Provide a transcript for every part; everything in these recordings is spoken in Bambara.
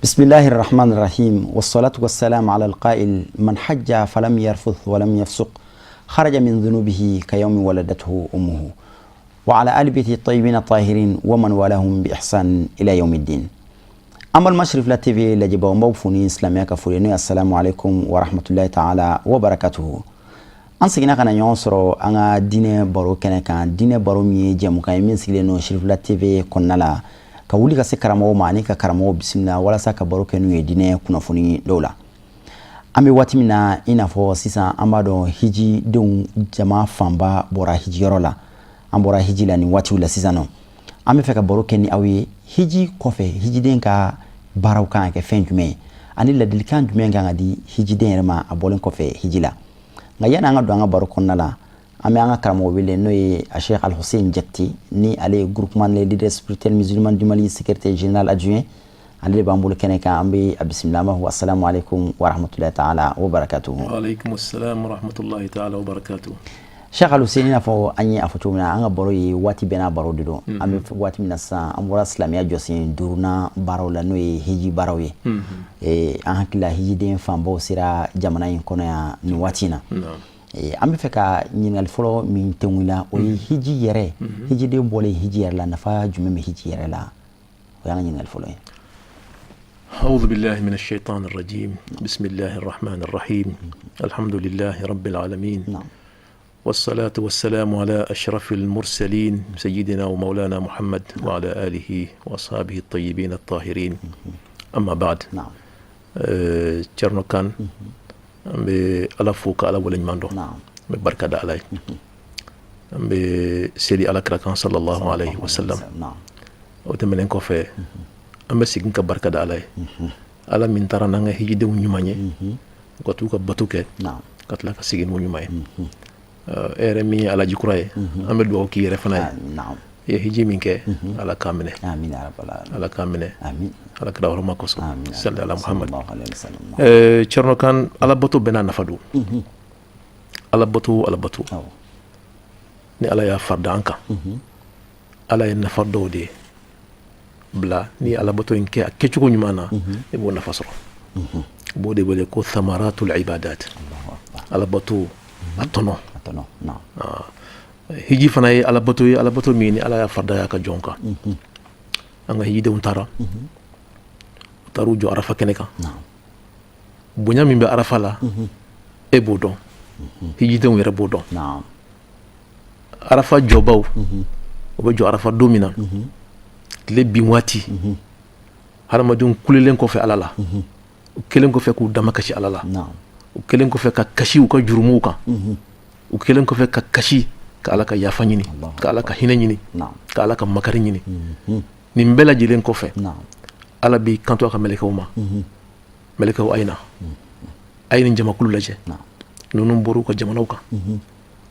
بسم الله الرحمن الرحيم والصلاة والسلام على القائل من حج فلم يرفث ولم يفسق خرج من ذنوبه كيوم ولدته أمه وعلى آل بيته الطيبين الطاهرين ومن والاهم بإحسان إلى يوم الدين. An balima Cherifla TV lajɛbaw, n b'aw fo ni silamɛya ka foli, n'o ye assalamu alaikum wa rahmatullahi ta'ala wa barakatuhu. An seginna ka na ɲɔgɔn sɔrɔ an ka diinɛ baro kɛnɛ kan, diinɛ baro min ye jɛmukan ye min sigilen don Cherifla TV kɔnɔna la, ka wuli ka se karamɔgɔw ma ani ka karamɔgɔw bisimila walasa ka baro kɛ n'u ye diinɛ kunnafoni dɔw la. An bɛ waati min na i n'a fɔ sisan, an b'a dɔn hijidenw jama fanba bɔra hijiyɔrɔ la. An bɔra hiji la nin waatiw la sisan nɔ. An bɛ fɛ ka baro kɛ ni aw ye hiji kɔfɛ, hijiden ka baaraw kan ka kɛ fɛn jumɛn ye ani ladilikan jumɛn kan ka di hijiden yɛrɛ ma a bɔlen kɔfɛ hiji la. Nka yanni an ka don an ka baro kɔnɔna la, an bɛ an ka karamɔgɔ wele, n'o ye a Cheikh Al Hussein Jakite, ni ale ye Groupement des leaders spirituels musulmans du Mali secrétaire général adjoint. Ale de b'an bolo kɛnɛ kan. An bɛ a bisimila, an b'a fɔ assalamu alaikum wa rahmatullahi ta'ala wa barakatuhu. Wa alaikum assalam wa rahmatullahi ta'ala wa barakatuh. Cheikh Al Hussein, i n'a fɔ an ye a fɔ cogo min na, an ka baro ye waati bɛɛ n'a baro de don. An bɛ waati min na sisan, an bɔra silamɛya jɔsen duurunan baaraw la, n'o ye hiji baaraw ye. An hakili la hijiden fanbaw sera jamana in kɔnɔ yan nin waati in na. An bɛ fɛ ka ɲininkali fɔlɔ min tɛnku la, o ye hiji yɛrɛ, hijiden bɔlen hiji yɛrɛ la, nafa jumɛn bɛ hiji yɛrɛ la? O y'an ka ɲininkali fɔlɔ ye. أعوذ بالله من الشيطان الرجيم، بسم الله الرحمن الرحيم، الحمد لله رب العالمين، والصلاة والسلام على أشرف المرسلين، سيدنا ومولانا محمد وعلى آله وأصحابه الطيبين الطاهرين، أما بعد. Thierno Kane, an bɛ Ala fo ka Ala waleɲuman dɔn. N bɛ barika da Ala ye. An bɛ seli Ala kira kan, sallallahu alayhi wa sallam. O tɛmɛnen kɔfɛ, an bɛ segin ka barika da Ala ye, Ala min taara n'an ka hijidenw ɲuman ye, u ka t'u ka bato kɛ, ka tila ka segin n'u ɲuman ye. E yɛrɛ min ye alaji kura ye, an bɛ dugawu k'i yɛrɛ fana ye. I ye hiji min kɛ, Ala k'a minɛ. Amin ya rabbal alamin. Ala k'a minɛ. Amin. Ala kira hɔrɔma kosɔn. Amin. Salli ala Muhammad. Sallallahu alayhi wa sallam. Thierno Kane, Ala bato bɛɛ n'a nafa don. Ala bato, Ala bato, ni Ala y'a farida an kan, Ala ye nafa dɔw de bila. Ni ala bato in kɛ a kɛcogo ɲuman na, i b'o nafa sɔrɔ. U b'o de wele ko thamaratul ibadat. Allahu akbar. Ala bato a tɔnɔ. A tɔnɔ, naam. Hiji fana ye ala bato ye, ala bato min ni Ala y'a farida ka jɔn kan. An ka hijidenw taara, u taar'u jɔ Arafa kɛnɛ kan. Bonya min bɛ Arafa la, e b'o dɔn, hijidenw yɛrɛ b'o dɔn. Arafa jɔbaw, o bɛ jɔ Arafa don min na, tile bin waati, hadamadenw kulelen kɔfɛ Ala la, u kɛlen kɔfɛ k'u dama kasi Ala la, u kɛlen kɔfɛ ka kasi u ka jurumuw kan, u kɛlen kɔfɛ ka kasi ka Ala ka yafa ɲini, ka Ala ka hinɛ ɲini, ka Ala ka makari ɲini, nin bɛɛ lajɛlen kɔfɛ, Ala b'i kanto a ka mɛlɛkɛw ma: mɛlɛkɛw, a ye na, a ye nin jamakulu lajɛ. Ninnu bɔra u ka jamanaw kan,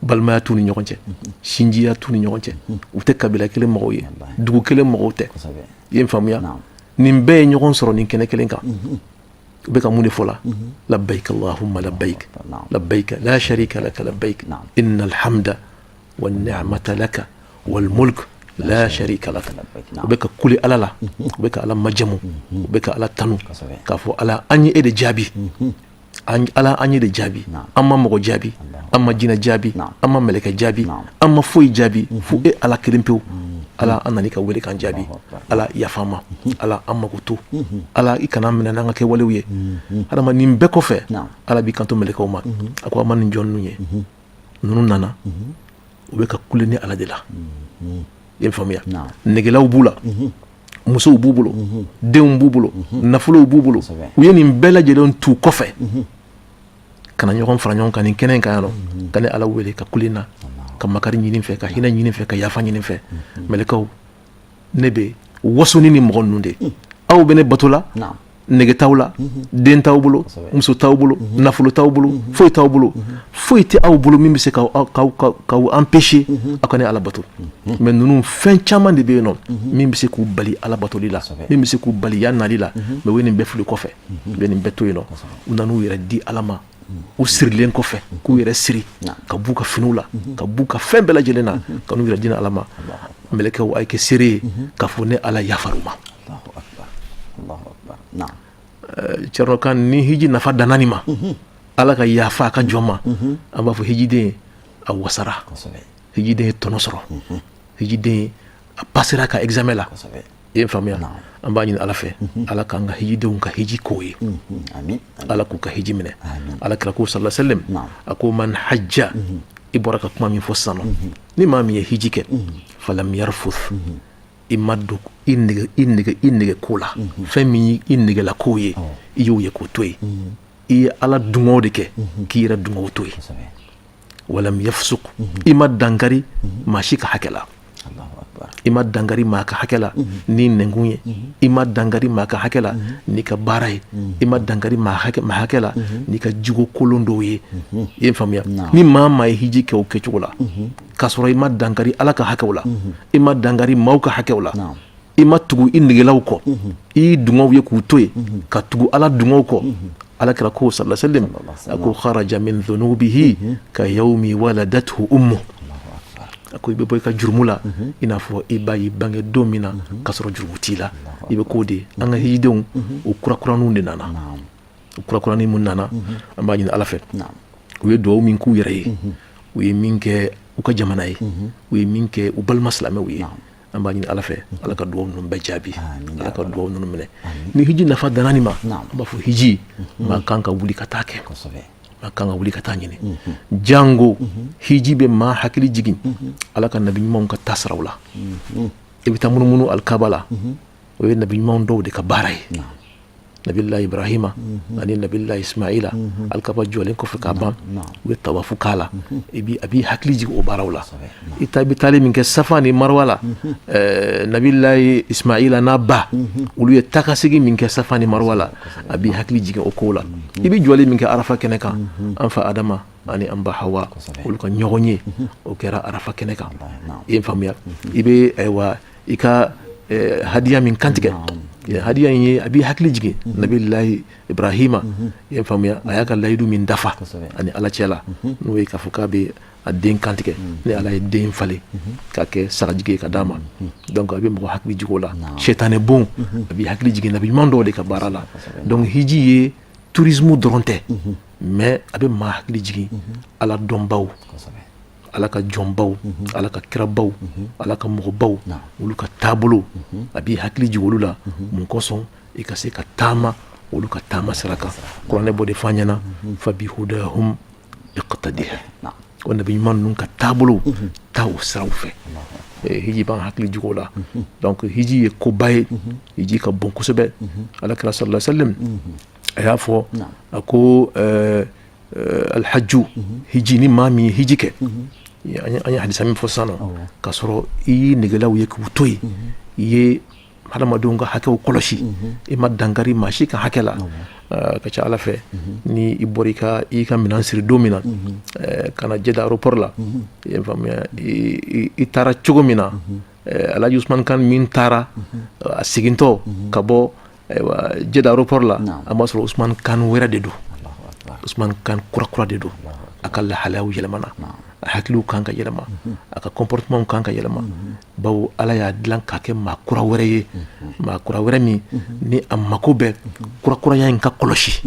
balimaya t'u ni ɲɔgɔn cɛ, sinjiya t'u ni ɲɔgɔn cɛ, u tɛ kabila kelen mɔgɔw ye, dugu kelen mɔgɔw tɛ. I ye n faamuya? Nin bɛɛ ye ɲɔgɔn sɔrɔ nin kɛnɛ kelen kan. U bɛ ka mun de fɔ la? Labbaik allahumma labbaik, labbaik la sharika laka labbaik, innal hamda wan ni'mata laka wal mulk la sharika lak. U bɛ ka kule Ala la, u bɛ ka Ala majamu, u bɛ ka Ala tanu k'a fɔ: Ala, an ye e de jaabi. Ala, an ye de jaabi. An ma mɔgɔ jaabi, an ma jinɛ jaabi, an ma mɛlɛkɛ jaabi, an ma foyi jaabi fo e Ala kelen pewu. Ala, an nana i ka wele kan jaabi. Ala, yafa ma. Ala, an mako to. Ala, i kana minɛ n'an ka kɛwalew ye. Adama, nin bɛɛ kɔfɛ, Ala b'i kanto mɛlɛkɛw ma, a ko: a ma nin jɔn ninnu ye, ninnu nana, u bɛ ka kule ni Ala de la. I ye faamuya? Negelaw b'u la, musow b'u bolo, denw b'u bolo, nafolow b'u bolo. U ye nin bɛɛ lajɛlen t'u kɔfɛ ka na ɲɔgɔn fara ɲɔgɔn kan nin kɛnɛ in kan yan nɔ, ka ne Ala wele, ka kule na, ka makari ɲini fɛ, ka hinɛ ɲini fɛ, ka yafa ɲini fɛ. Mɛlɛkɛw, ne bɛ waso ni mɔgɔ ninnu de. Aw bɛ ne bato la, nege t'aw la, den t'aw bolo, muso t'aw bolo, nafolo t'aw bolo, foyi t'aw bolo, foyi tɛ aw bolo min bɛ se k'aw empêcher aw ka ne Ala bato. Mais ninnu, fɛn caman de bɛ yen nɔ min bɛ se k'u bali Ala batoli la, min bɛ se k'u bali yan nali la. Mais u ye nin bɛɛ fili kɔfɛ, u bɛ nin bɛɛ to yen nɔ, u nan'u yɛrɛ di Ala ma. U sirilen kɔfɛ, k'u yɛrɛ siri ka b'u ka finiw la, ka b'u ka fɛn bɛɛ lajɛlen na, ka n'u yɛrɛ di Ala ma, mɛlɛkɛw a ye kɛ seere ye k'a fɔ ne Ala yafar'u ma. Cɛrno Kan, ni hiji nafa danna nin ma, Ala ka yafa a ka jɔn ma, an b'a fɔ hijiden a wasara, hijiden ye tɔnɔ sɔrɔ, hijiden a pasera ka examen la. I ye faamuya? An b'a ɲini Ala fɛ, Ala k'an ka hijidenw ka hiji k'o ye, Ala k'u ka hiji minɛ. Ala kira ko sallallahu alaihi wasallam, a ko man hajja, i bɔra ka kuma min fɔ sisan nɔ, ni maa min ye hiji kɛ, falam yarfuth, i ma don i nege i nege i nege ko la, fɛn min i negela ko ye, i y'o ye k'o to yen, i ye Ala dungɔ de kɛ k'i yɛrɛ dungɔ to yen, walam yafsuk, i ma dankari maa si ka hakɛ la, i ma dankari maa ka hakɛ la ni nɛnkun ye, i ma dankari maa ka hakɛ la n'i ka baara ye, i ma dankari maa hakɛ la n'i ka jogo kolon dɔw ye. I ye faamuya? Ni maa maa ye hiji kɛ o kɛcogo la, k'a sɔrɔ i ma dankari Ala ka hakɛw la, i ma dankari maaw ka hakɛw la, i ma tugu i negelaw kɔ, i y'i dungɔw ye k'u to yen ka tugu Ala dungɔw kɔ, Ala kira ko sallallahu alaihi wasallam, a ko kharaja min dhunubihi ka yawmi waladathu ummu, a ko i bɛ bɔ i ka jurumu la i n'a fɔ i ba y'i bange don min na k'a sɔrɔ jurumu t'i la. I bɛ k'o de an ka hijidenw, o kurakuraninw de nana, o kurakuranin mun nana, an b'a ɲini Ala fɛ, u ye dugawu min k'u yɛrɛ ye, u ye min kɛ u ka jamana ye, u ye min kɛ u balima silamɛw ye, an b'a ɲini Ala fɛ, Ala ka dugawu ninnu bɛɛ jaabi, Ala ka dugawu ninnu minɛ. Ni hiji nafa danna nin ma, an b'a fɔ hiji maa kan ka wuli ka taa kɛ, maa kan ka wuli ka taa ɲini. Jango hiji bɛ maa hakili jigin Ala ka nabi ɲumanw ka taasiraw la. I bɛ taa munumunu alikaba la, o ye nabi ɲumanw dɔw de ka baara ye, Nabila Ibrahima ani Nabila Ismaila. Alikaba jɔlen kɔfɛ k'a ban, u ye tawafu k'a la. I a b'i hakili jigin o baaraw la. I ta i bɛ taali min kɛ Safa ni Marwa la, Nabila Ismaila n'a ba, olu ye taakasegin min kɛ Safa ni Marwa la, a b'i hakili jigin o kow la. I bɛ jɔli min kɛ Arafa kɛnɛ kan, an fa Adama ani an ba Hawa, olu ka ɲɔgɔn ye o kɛra Arafa kɛnɛ kan. I ye faamuya? I bɛ ayiwa i ka hadiya min kantigɛ, hadiya in ye, a b'i hakili jigin Nabilahi Ibrahima, i ye faamuya, a y'a ka layidu min dafa ani Ala cɛ la, n'o ye k'a fɔ k'a bɛ a den kantigɛ, ni Ala ye den falen k'a kɛ sagajigi ye ka d'a ma. Donc a bɛ mɔgɔ hakili jigin o la. Sɛtanɛ bon, a b'i hakili jigin nabi ɲuman dɔw de ka baara la. Donc hiji ye tourisme dɔrɔn tɛ, mais a bɛ maa hakili jigin Ala dɔnbaw, Ala ka jɔnbaw, Ala ka kirabaw, Ala ka mɔgɔbaw, olu ka taabolo. A b'i hakili jigin olu la. Mun kosɔn? I ka se ka taama olu ka taama sira kan. Kuranɛ b'o de fɔ an ɲɛna, fabihudahum iqtadih, o nabi ɲuman ninnu ka taabolo, taa o siraw fɛ. Hiji b'an hakili jigin o la. Donc hiji ye koba ye, hiji ka bon kosɛbɛ. Ala kira sallallahu alaihi wasallam a y'a fɔ, a ko alhajju, hiji, ni maa min ye hiji kɛ, an ye hadisa min fɔ sisan nɔ, k'a sɔrɔ i y'i negelaw ye k'u to yen, i ye hadamadenw ka hakɛw kɔlɔsi, i ma dankari maa si ka hakɛ la, ka ca Ala fɛ, ni i bɔra i ka minɛn siri don min na ka na Jeda aéroport la, i ye faamuya, i taara cogo min na, Alhaji Usman Kan min taara a segintɔ ka bɔ Jeda aéroport la, an b'a sɔrɔ Usman Kan wɛrɛ de don, Usman Kan kura de don. A ka lahalayaw yɛlɛmana, a hakiliw kan ka yɛlɛma, a ka comportement kan ka yɛlɛma, bawo Ala y'a dilan k'a kɛ maa kura wɛrɛ ye, maa kura wɛrɛ min ni a mako bɛ kurakuraya in ka kɔlɔsi.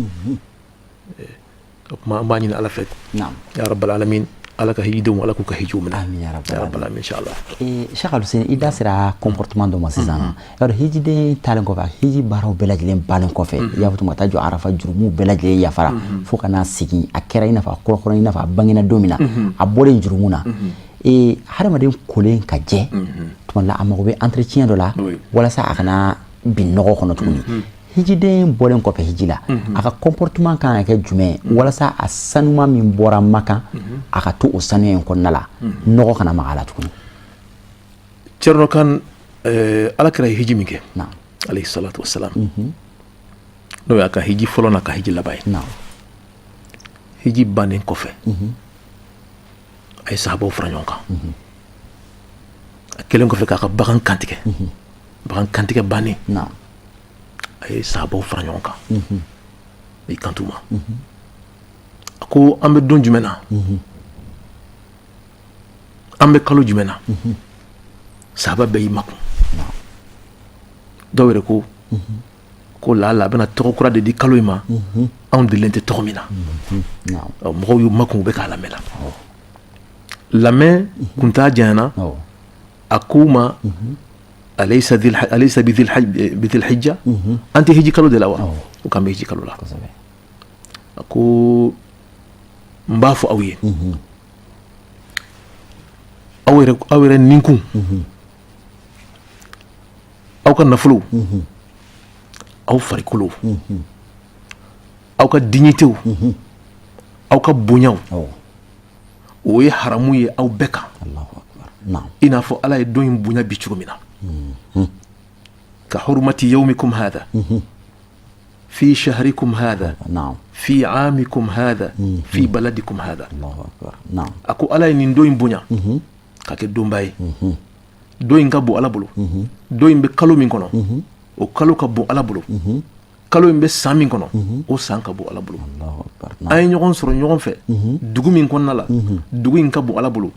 O tuma an b'a ɲini Ala fɛ, ya rabbal alamin, Ala ka hijidenw, Ala k'u ka hijiw minɛ. Amin ya rabbal alamin, inshallah. Cheikh Aluseni, i da sera comportement dɔ ma sisan. Yarɔ, hijiden taalen kɔfɛ, hiji baaraw bɛɛ lajɛlen bannen kɔfɛ, i y'a fɔ ka taa jɔ Arafa, jurumuw bɛɛ lajɛlen yafara, fo ka n'a segin a kɛra i n'a fɔ a kɔrɔkɔrɔ, i n'a fɔ a bangena don min na, a bɔlen jurumu na. Hadamaden kolen ka jɛ tuma la, a mago bɛ entretien dɔ la walasa a kana bin nɔgɔ kɔnɔ tuguni. Hijiden bɔlen kɔfɛ hiji la, a ka comportement kan ka kɛ jumɛn walasa a sanuma min bɔra Makan, a ka to o sanuya in kɔnɔna la, nɔgɔ kana maga a la tuguni? Cɛrno Kan, Ala kira ye hiji min kɛ, alayhi salatu wassalam, n'o y'a ka hiji fɔlɔ n'a ka hiji laban ye, hiji bannen kɔfɛ, a ye sahabaw fara ɲɔgɔn kan. A kɛlen kɔfɛ k'a ka bagan kantigɛ, bagan kantigɛ bannen, a ye sahabaw fara ɲɔgɔn kan, i kantu ma. A ko an bɛ don jumɛn na, an bɛ kalo jumɛn na? Sahaba bɛɛ y'i makun. Dɔw yɛrɛ ko ko laala a bɛna tɔgɔ kura de di kalo in ma, anw delilen tɛ tɔgɔ min na. Mɔgɔw y'u makun, u bɛ k'a lamɛn. Lamɛn kuntaa janyana, a ko u ma: alaysa bi dhil hijja? An tɛ hiji kalo de la wa? U k'an bɛ hiji kalo la. A ko n b'a fɔ aw ye, aw yɛrɛ ninkun, aw ka nafolo, aw farikolo, aw ka dignitéw, aw ka bonyaw, o ye haramu ye aw bɛɛ kan, i n'a fɔ Ala ye don in bonya bi cogo min na: ka hurmati yawmikum hadha fi shahrikum hadha fi aamikum hadha fi baladikum hadha. A ko Ala ye nin don in bonya ka kɛ donba ye. Don in ka bon Ala bolo. Don in bɛ kalo min kɔnɔ, o kalo ka bon Ala bolo. Kalo in bɛ san min kɔnɔ, o san ka bon Ala bolo. An ye ɲɔgɔn sɔrɔ ɲɔgɔn fɛ dugu min kɔnɔna la, dugu in ka bon Ala bolo.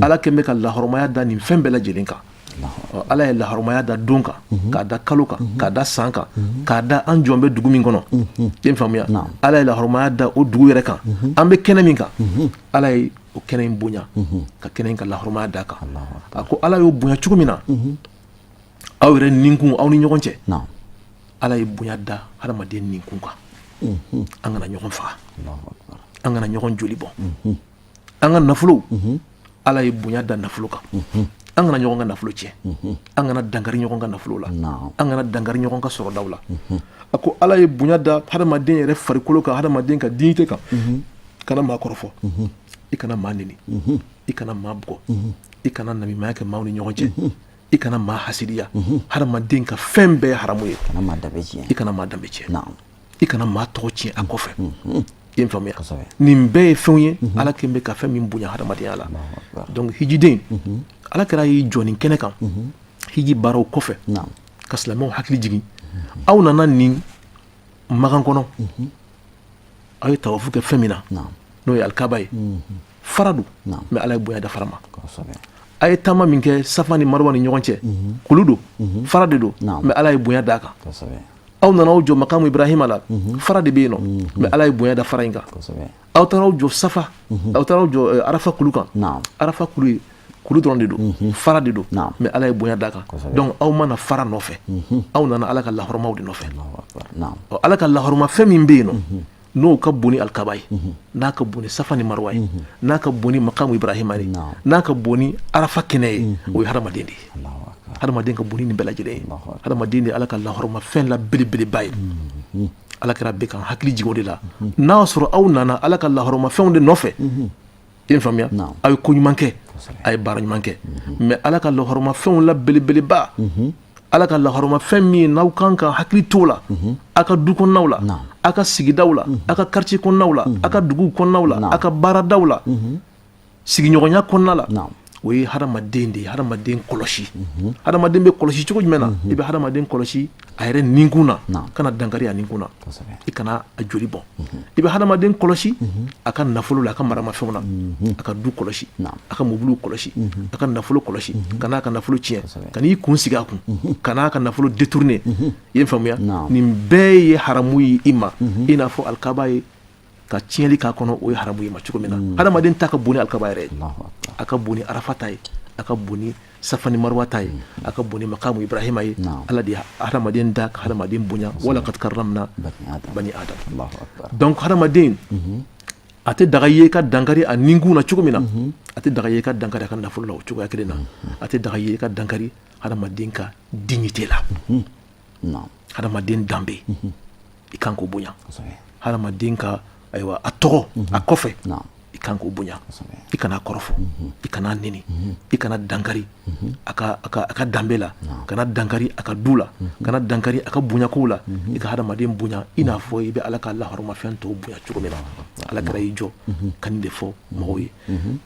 Ala kɛn bɛ ka lahɔrɔmaya da nin fɛn bɛɛ lajɛlen kan. Ala ye lahɔrɔmaya da don kan, k'a da kalo kan, k'a da san kan, k'a da an jɔn bɛ dugu min kɔnɔ. I ye faamuya? Ala ye lahɔrɔmaya da o dugu yɛrɛ kan. An bɛ kɛnɛ min kan, Ala ye o kɛnɛ in bonya, ka kɛnɛ in ka lahɔrɔmaya da kan. A ko Ala y'o bonya cogo min na, aw yɛrɛ ninkun, aw ni ɲɔgɔn cɛ, Ala ye bonya da hadamaden ninkun kan. An kana ɲɔgɔn faga, an kana ɲɔgɔn joli bɔn. An ka nafolo, Ala ye bonya da nafolo kan. An kana ɲɔgɔn ka nafolo tiɲɛ, an kana dankari ɲɔgɔn ka nafolo la, an kana dankari ɲɔgɔn ka sɔrɔdaw la. A ko Ala ye bonya da hadamaden yɛrɛ farikolo kan, hadamaden ka dignité kan. Kana maa kɔrɔfɔ, i kana maa neni, i kana maa bugɔ, i kana namimaya kɛ maaw ni ɲɔgɔn cɛ, i kana maa hasidiya. Hadamaden ka fɛn bɛɛ ye haramu ye. I kana maa danbe tiɲɛ, i kana maa tɔgɔ tiɲɛ a kɔfɛ. I ye faamuya? Nin bɛɛ ye fɛnw ye Ala kɛn bɛ ka fɛn min bonya hadamadenya la. Donc hijiden, Ala kɛra y'i jɔ nin kɛnɛ kan hiji baaraw kɔfɛ ka silamɛw hakili jigin: aw nana nin magan kɔnɔ, aw ye tawafu kɛ fɛn min na, n'o ye Alikaba ye, fara don, mais Ala ye bonya da fara ma. A ye taama min kɛ Safa ni Marwa ni ɲɔgɔn cɛ, kulu don, fara de don, mais Ala ye bonya d'a kan. Aw nana aw jɔ makamu Ibrahima la, fara de bɛ yen nɔ, mais Ala ye bonya da fara in kan. Aw taara aw jɔ Safa, aw taara aw jɔ Arafa kulu kan. Arafa kulu ye kulu dɔrɔn de don, fara de don, mais Ala ye bonya d'a kan. Donc aw mana fara nɔfɛ, aw nana Ala ka lahɔrɔmaw de nɔfɛ. Ala ka lahɔrɔma fɛn min bɛ yen nɔ, n'o ka bon ni Alikaba ye, n'a ka bon ni Safa ni Marwa ye, n'a ka bon ni makamu Ibrahima ye, n'a ka bon ni Arafa kɛnɛ ye, o ye hadamaden de ye. Hadamaden ka bon ni nin bɛɛ lajɛlen ye. Hadamaden de ye Ala ka lahɔrɔma fɛn la belebeleba ye. Ala kɛra bɛ kan hakili jigin o de la. N'a y'a sɔrɔ aw nana Ala ka lahɔrɔma fɛnw de nɔfɛ, i ye faamuya, aw ye ko ɲuman kɛ, a ye baara ɲuman kɛ. Mais Ala ka lahɔrɔma fɛnw la belebeleba, Ala ka lahɔrɔma fɛn min n'aw kan ka hakili t'o la, aw ka du kɔnɔnaw la, aw ka sigidaw la, aw ka quartier kɔnɔnaw la, aw ka duguw kɔnɔnaw la, aw ka baaradaw la, sigiɲɔgɔnya kɔnɔna la, o ye hadamaden de ye. Hadamaden kɔlɔsi. Hadamaden bɛ kɔlɔsi cogo jumɛn na? I bɛ hadamaden kɔlɔsi a yɛrɛ ninkun na, kana dankari a ninkun na, i kana a joli bɔn. I bɛ hadamaden kɔlɔsi a ka nafolo la, a ka maramafɛnw na, a ka du kɔlɔsi, a ka mobiliw kɔlɔsi, a ka nafolo kɔlɔsi, kana a ka nafolo tiɲɛ, ka n'i kun sigi a kun, kana a ka nafolo détourner. I ye faamuya? Nin bɛɛ ye haramu ye i ma, i n'a fɔ Alikaba ye ka tiɲɛli k'a kɔnɔ, o ye haramu ye ma cogo min na. Hadamaden ta ka bon ni Alikaba yɛrɛ ye, a ka bon ni Arafa ta ye, a ka bon ni Safa ni Marwa ta ye, a ka bon ni makamu Ibrahima ye. Ala de ye hadamaden da ka hadamaden bonya: walakad karramna bani Adam. Donc hadamaden, a tɛ daga ye ka dankari a ninkun na cogo min na, a tɛ daga ye ka dankari a ka nafolo la o cogoya kelen na, a tɛ daga ye ka dankari hadamaden ka dignité la. Hadamaden danbe, i kan k'o bonya. Hadamaden ka, ayiwa, a tɔgɔ a kɔfɛ, i kan k'o bonya. I kana kɔrɔfɔ, i kana neni, i kana dankari a ka danbe la, kana dankari a ka du la, kana dankari a ka bonyakow la. I ka hadamaden bonya i n'a fɔ i bɛ Ala ka lahɔrɔmafɛn tɔw bonya cogo min na. Ala kɛra y'i jɔ ka nin de fɔ mɔgɔw ye.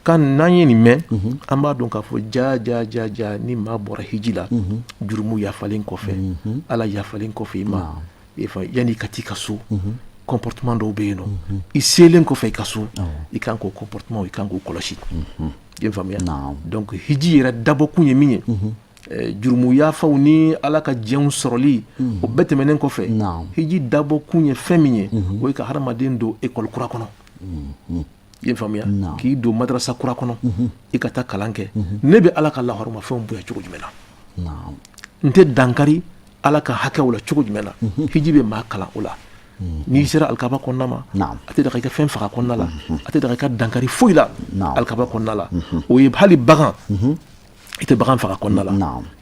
Kan n'an ye nin mɛn, an b'a dɔn k'a fɔ ja ja ja ja, ni maa bɔra hiji la, jurumu yafalen kɔfɛ, Ala yafalen kɔfɛ i ma, yanni i ka t'i ka so. Comportement dɔw bɛ yen nɔ, i selen kɔfɛ i ka so, i kan k'o comportement, i kan k'o kɔlɔsi. I ye faamuya? Donc hiji yɛrɛ dabɔkun ye min ye, jurumu yafaw ni Ala ka diɲɛw sɔrɔli, o bɛɛ tɛmɛnen kɔfɛ, hiji dabɔkun ye fɛn min ye, o ye ka hadamaden don école kura kɔnɔ. I ye faamuya? K'i don madrasa kura kɔnɔ, i ka taa kalan kɛ. Ne bɛ Ala ka lahɔrɔmafɛnw bonya cogo jumɛn na? N tɛ dankari Ala ka hakɛw la cogo jumɛn na? Hiji bɛ maa kalan o la. N'i sera alikaba kɔnɔna ma, a tɛ daga i ka fɛn faga kɔnɔna la, a tɛ daga i ka dankari foyi la alikaba kɔnɔna la. O ye hali bagan, i tɛ bagan faga kɔnɔna la.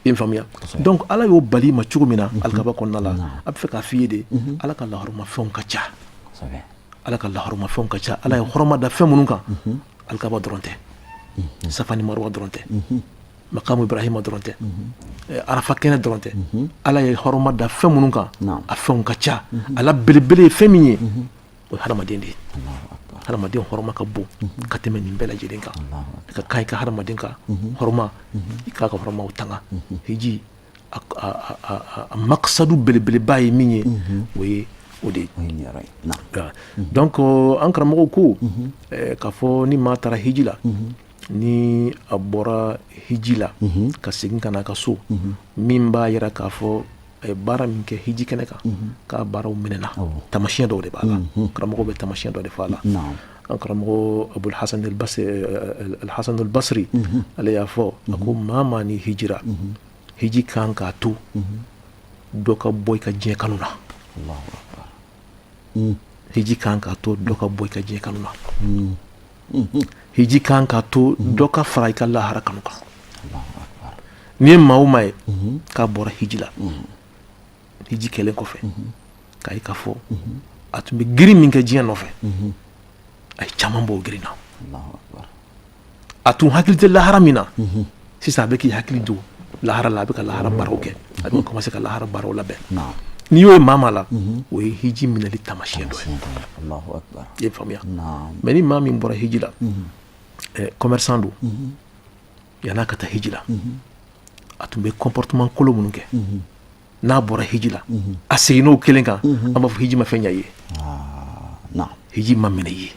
I ye faamuya? Donc Ala y'o bali i ma cogo min na alikaba kɔnɔna la, a bɛ fɛ k'a f'i ye de, Ala ka lahɔrɔmafɛnw ka ca, Ala ka lahɔrɔmafɛnw ka ca. Ala ye hɔrɔma da fɛn minnu kan, alikaba dɔrɔn tɛ, Safa ni Marwa dɔrɔn tɛ, Makamu Ibrahima dɔrɔn tɛ, Arafa kɛnɛ dɔrɔn tɛ. Ala ye hɔrɔma da fɛn minnu kan, a fɛnw ka ca. A la belebele ye fɛn min ye, o ye hadamaden de ye. Hadamaden hɔrɔma ka bon ka tɛmɛ nin bɛɛ lajɛlen kan. I ka kan i ka hadamaden ka hɔrɔma, i k'a ka hɔrɔmaw tanga. Hiji a makasadu belebeleba ye min ye, o ye o de ye. Donc an karamɔgɔw ko k'a fɔ ni maa taara hiji la, ni a bɔra hiji la ka segin ka na a ka so, min b'a yira k'a fɔ a ye baara min kɛ hiji kɛnɛ kan, k'a baaraw minɛna, taamasiyɛn dɔw de b'a la. Karamɔgɔw bɛ taamasiyɛn dɔ de fɔ a la. An karamɔgɔ Abul Hasan al-Hasan al-Basri, ale y'a fɔ, a ko maa ni hijira, hiji kan k'a to dɔ ka bɔ i ka diɲɛ kanu na. Hiji kan k'a to dɔ ka bɔ i ka diɲɛ kanu na. Hiji kan k'a to dɔ ka fara i ka lahara kanu kan. N'i ye maa o maa ye k'a bɔra hiji la, hiji kɛlen kɔfɛ, k'a ye k'a fɔ a tun bɛ girin min kɛ diɲɛ nɔfɛ, a ye caman bɔ o girin na. A tun hakili tɛ lahara min na, sisan a bɛ k'i hakili don lahara la, a bɛ ka lahara baaraw kɛ, a bɛ commencer ka lahara baaraw labɛn. N'i y'o ye maa maa la, o ye hiji minɛli taamasiyɛn dɔ ye. I ye faamuya? Mais ni maa min bɔra hiji la, commerçant don, yann'a ka taa hiji la, a tun bɛ comportement kolon minnu kɛ, n'a bɔra hiji la, a seginn'o kelen kan, an b'a fɔ hiji ma fɛn ɲɛ i ye, hiji ma minɛ i ye.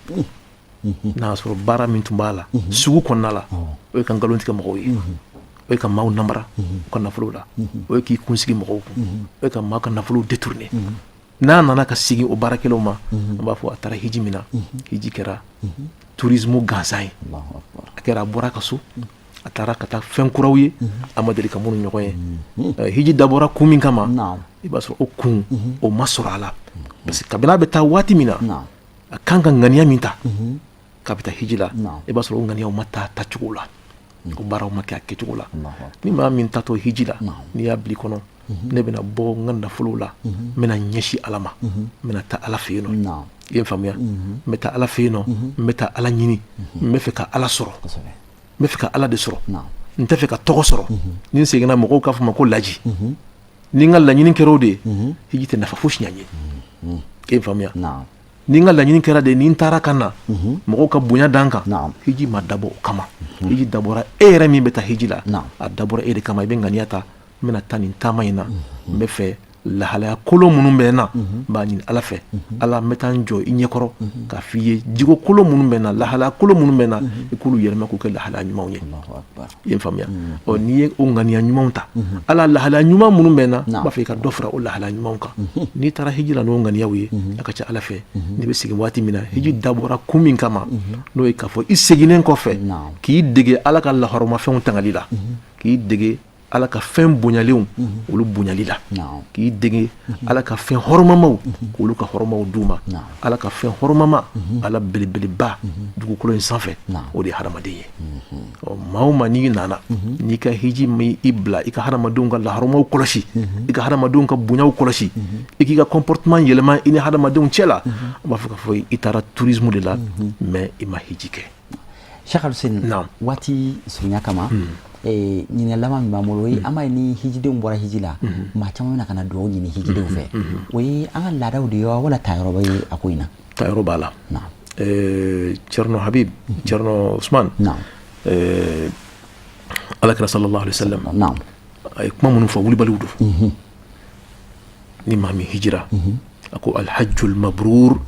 N'a y'a sɔrɔ baara min tun b'a la sugu kɔnɔna la, o ye ka nkalon tigɛ mɔgɔw ye, o ye ka maaw namara u ka nafolo la, o ye k'i kunsigi mɔgɔw kun, o ye ka maa ka nafolo détourner, n'a nana ka segin o baara kelenw ma, an b'a fɔ a taara hiji min na, hiji kɛra tourisme gansan ye. A kɛra a bɔra a ka so, a taara ka taa fɛn kuraw ye, a ma deli ka minnu ɲɔgɔn ye. Hiji dabɔra kun min kama, i b'a sɔrɔ o kun o ma sɔrɔ a la, parce que kabini a bɛ taa waati min na, a kan ka ŋaniya min ta k'a bɛ taa hiji la, i b'a sɔrɔ o ŋaniyaw ma taa tacogo la, o baaraw ma kɛ a kɛcogo la. Ni maa min taatɔ hiji la, n'i y'a bila i kɔnɔ, ne bɛna bɔ n ka nafolo la, n bɛna ɲɛsin Ala ma, n bɛna taa Ala fɛ yen nɔ. I ye faamuya? N bɛ taa Ala fɛ yen nɔ, n bɛ taa Ala ɲini, n bɛ fɛ ka Ala sɔrɔ, n bɛ fɛ ka Ala de sɔrɔ, n tɛ fɛ ka tɔgɔ sɔrɔ. Ni n seginna, mɔgɔw k'a fɔ n ma ko laji. Ni n ka laɲini kɛra o de ye, hiji tɛ nafa fosi ɲɛ n ye. E ye faamuya? Ni n ka laɲini kɛra de ni n taara ka na mɔgɔw ka bonya da n kan, hiji ma dabɔ o kama. Hiji dabɔra e yɛrɛ min bɛ taa hiji la, a dabɔra e de kama. I bɛ ŋaniya ta, n bɛna taa nin taama in na, n bɛ fɛ lahalaya kolon minnu bɛ n na, n b'a ɲini Ala fɛ, Ala, n bɛ taa n jɔ i ɲɛkɔrɔ k'a f'i ye, jogo kolon minnu bɛ n na, lahalaya kolon minnu bɛ n na, i k'olu yɛlɛma k'u kɛ lahalaya ɲumanw ye. I ye faamuya? Ɔ, n'i ye o ŋaniya ɲumanw ta, Ala, lahalaya ɲuman minnu bɛ n na, n b'a fɛ i ka dɔ fara o lahalaya ɲumanw kan. N'i taara hiji la n'o ŋaniyaw ye, a ka ca Ala fɛ, n'i bɛ segin waati min na, hiji dabɔra kun min kama, n'o ye k'a fɔ i seginnen kɔfɛ k'i dege Ala ka lahɔrɔmafɛnw tangali la, k'i dege Ala ka fɛn bonyalenw olu bonyali la, k'i dege Ala ka fɛn hɔrɔmamaw k'olu ka hɔrɔmaw d'u ma. Ala ka fɛn hɔrɔmama, Ala belebeleba dugukolo in sanfɛ, o de ye hadamaden ye. Ɔ, maa o maa n'i nana n'i ka hiji min i bila i ka hadamadenw ka lahɔrɔmaw kɔlɔsi, i ka hadamadenw ka bonyaw kɔlɔsi, i k'i ka comportement yɛlɛma i ni hadamadenw cɛ la, an b'a fɔ k'a fɔ i taara tourisme de la, mais i ma hiji kɛ. Cheikh Aluseni, waati surunya kama, ɲininkali laban min b'an bolo, o ye an b'a ye ni hijidenw bɔra hiji la, maa caman bɛna ka na dugawu ɲini hijidenw fɛ. O ye an ka laadaw de ye wa, wala tayɔrɔ bɛ a ko in na? Tayɔrɔ b'a la. Thierno Habib, Thierno Ousmane, Alakira sallallahu alaihi wasallam a ye kuma minnu fɔ, wulibaliw don. Ni maa min hijira, A ko alhajjul mabrur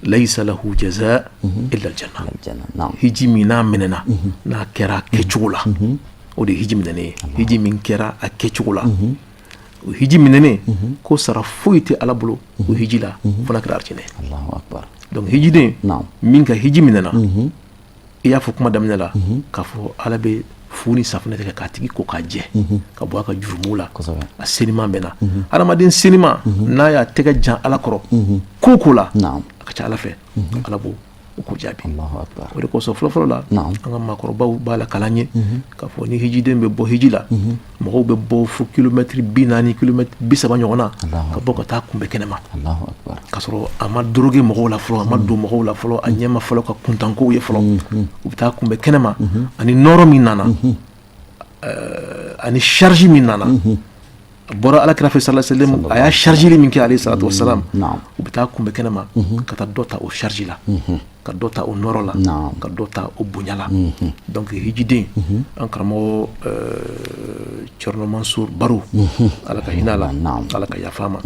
laysa lahu jaza illa aljanna. Hiji min n'a minɛna, n'a kɛra a kɛcogo la, o de ye hiji minɛnen ye. Hiji min kɛra a kɛcogo la, o hiji minɛnen, ko sara foyi tɛ Ala bolo o hiji la fo n'a kɛra arijinɛ. Donc hijiden min ka hiji minɛna, i y'a fɔ kuma daminɛ la k'a fɔ Ala bɛ fu ni safunɛ kɛ k'a tigi ko k'a jɛ ka bɔ a ka jurumu la, a seniman bɛ na. Hadamaden seniman n'a y'a tɛgɛ jan Ala kɔrɔ ko ko la, a ka ca Ala fɛ Ala b'o o ko jaabi. O de kosɔn fɔlɔfɔlɔ la, an ka maakɔrɔbaw b'a la kalan ye k'a fɔ ni hijiden bɛ bɔ hiji la, mɔgɔw bɛ bɔ fo kilomɛtiri 40, kilomɛtiri 30 ɲɔgɔn na, ka bɔ ka taa kunbɛn kɛnɛma, k'a sɔrɔ a ma doroge mɔgɔw la fɔlɔ, a ma don mɔgɔw la fɔlɔ, a ɲɛ ma fɔlɔ ka kuntankow ye fɔlɔ. U bɛ taa kunbɛn kɛnɛma ani nɔɔrɔ min nana, ani charge min nana, a bɔra Ala kira fɛ sallallahu alaihi wasallam, a y'a chargeli min kɛ alayhi salatu wasalam, u bɛ taa kunbɛn kɛnɛma ka taa dɔ ta o charge la, ka dɔ ta o nɔɔrɔ la, ka dɔ ta o bonya la. Donc hijiden, an karamɔgɔ Thierno Mansour Baro, Ala ka hinɛ a la, Ala ka yafa a ma,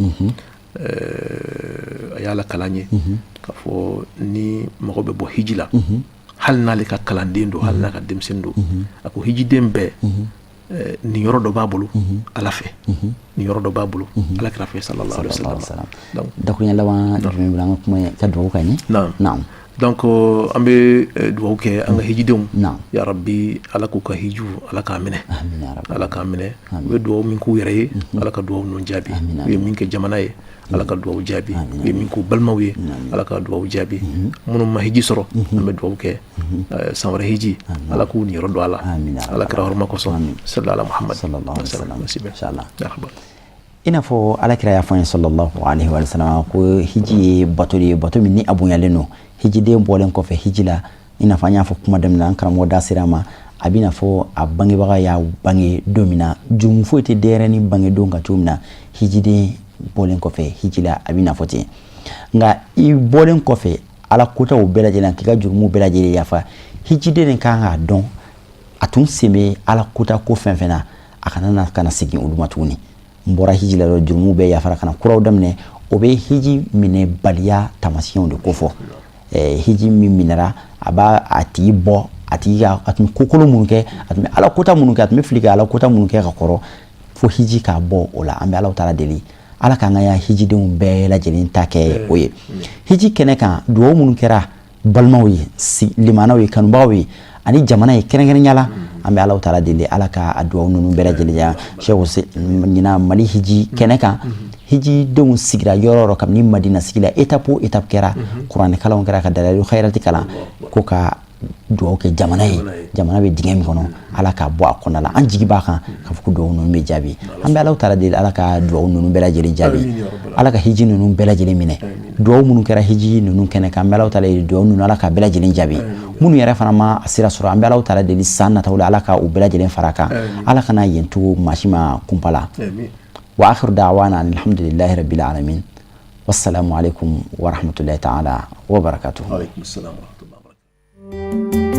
a y'a la kalan ye k'a fɔ ni mɔgɔ bɛ bɔ hiji la, hali n'ale ka kalanden don, hali n'a ka denmisɛnnin don, a ko hijiden bɛɛ nin yɔrɔ dɔ b'a bolo Ala fɛ, nin yɔrɔ dɔ b'a bolo Ala kira fɛ sallallahu alaihi wasallam. Donc dakuruɲɛ laban jumɛn bɛ an ka kuma ka dugawu ka ɲɛ? Naam. Donc an bɛ dugawu kɛ an ka hijidenw, ya Rabbi, Ala k'u ka hijiw, Ala k'a minɛ, Ala k'a minɛ. U bɛ dugawu min k'u yɛrɛ ye, Ala ka dugawu ninnu jaabi. U ye min kɛ jamana ye, Ala ka dugawu jaabi. U ye min k'u balimaw ye, Ala ka dugawu jaabi. Minnu ma hiji sɔrɔ, an bɛ dugawu kɛ san wɛrɛ hiji, Ala k'u niyɔrɔ don a la, Ala kira hɔrɔma kosɔn, sallallahu ala Muhammad. Sallallahu. I n'a fɔ Ala kira y'a fɔ an ye sallallahu alaihi wa sallam ko hiji ye bato de ye, bato min ni a bonyalen don. Hijiden bɔlen kɔfɛ hiji la, i n'a fɔ an y'a fɔ kuma daminɛ, an karamɔgɔ da sera a ma, a b'i n'a fɔ a bangebaga y'a bange don min na, jurumu foyi tɛ denyɛrɛnin bange don kan cogo min na, hijiden bɔlen kɔfɛ hiji la, a b'i n'a fɔ ten. Nka i bɔlen kɔfɛ Ala kotaw bɛɛ lajɛlen, k'i ka jurumu bɛɛ lajɛlen yafa, hijiden de kan k'a dɔn a tun sen bɛ Ala kota ko fɛn fɛn na, a kana na ka na segin olu ma tuguni. N bɔra hiji la dɔrɔn, jurumu bɛɛ yafara, ka na kuraw daminɛ, o bɛ hiji minɛbaliya taamasiyɛnw de kofɔ. Hiji min minɛra, a b'a a tigi bɔ a tigi ka a tun bɛ kokolo minnu kɛ, a tun bɛ Ala kota minnu kɛ, a tun bɛ fili ka Ala kota minnu kɛ ka kɔrɔ, fo hiji k'a bɔ o la. An bɛ Ala taala deli, Ala k'an ka hijidenw bɛɛ lajɛlen ta kɛ o ye. Hiji kɛnɛ kan, dugawu minnu kɛra balimaw ye, limanaw ye, kanubagaw ye ani jamana ye kɛrɛnkɛrɛnya la, an bɛ Ala taala deli, Ala ka a dugawu ninnu bɛɛ lajɛlen ja. Sɛku, ɲinan Mali hiji kɛnɛ kan, hijidenw sigira yɔrɔ yɔrɔ, kabini Madina sigi la, étape o étape kɛra, kuranɛ kalanw kɛra, ka dalalu khayirati kalan, ko ka dugawu kɛ jamana ye, jamana bɛ dingɛ min kɔnɔ, Ala k'a bɔ a kɔnɔna la. An jigi b'a kan k'a fɔ ko dugawu ninnu bɛ jaabi. An bɛ Ala taala deli, Ala ka dugawu ninnu bɛɛ lajɛlen jaabi, Ala ka hiji ninnu bɛɛ lajɛlen minɛ. Dugawu minnu kɛra hiji ninnu kɛnɛ kan, an bɛ Ala taala deli, dugawu ninnu, Ala k'a bɛɛ lajɛlen jaabi. Minnu yɛrɛ fana ma sira sɔrɔ, an bɛ Ala taala deli, san nataw la, Ala ka u bɛɛ lajɛlen fara kan, Ala kana yen to maa si ma kunpa la. Wa akhiru da'wana alhamdulillahi rabbil alamin, wassalamu alaikum wa rahmatullahi ta'ala wa barakatuh. Alaikum assalam wa rahmatullahi wa barakatuh.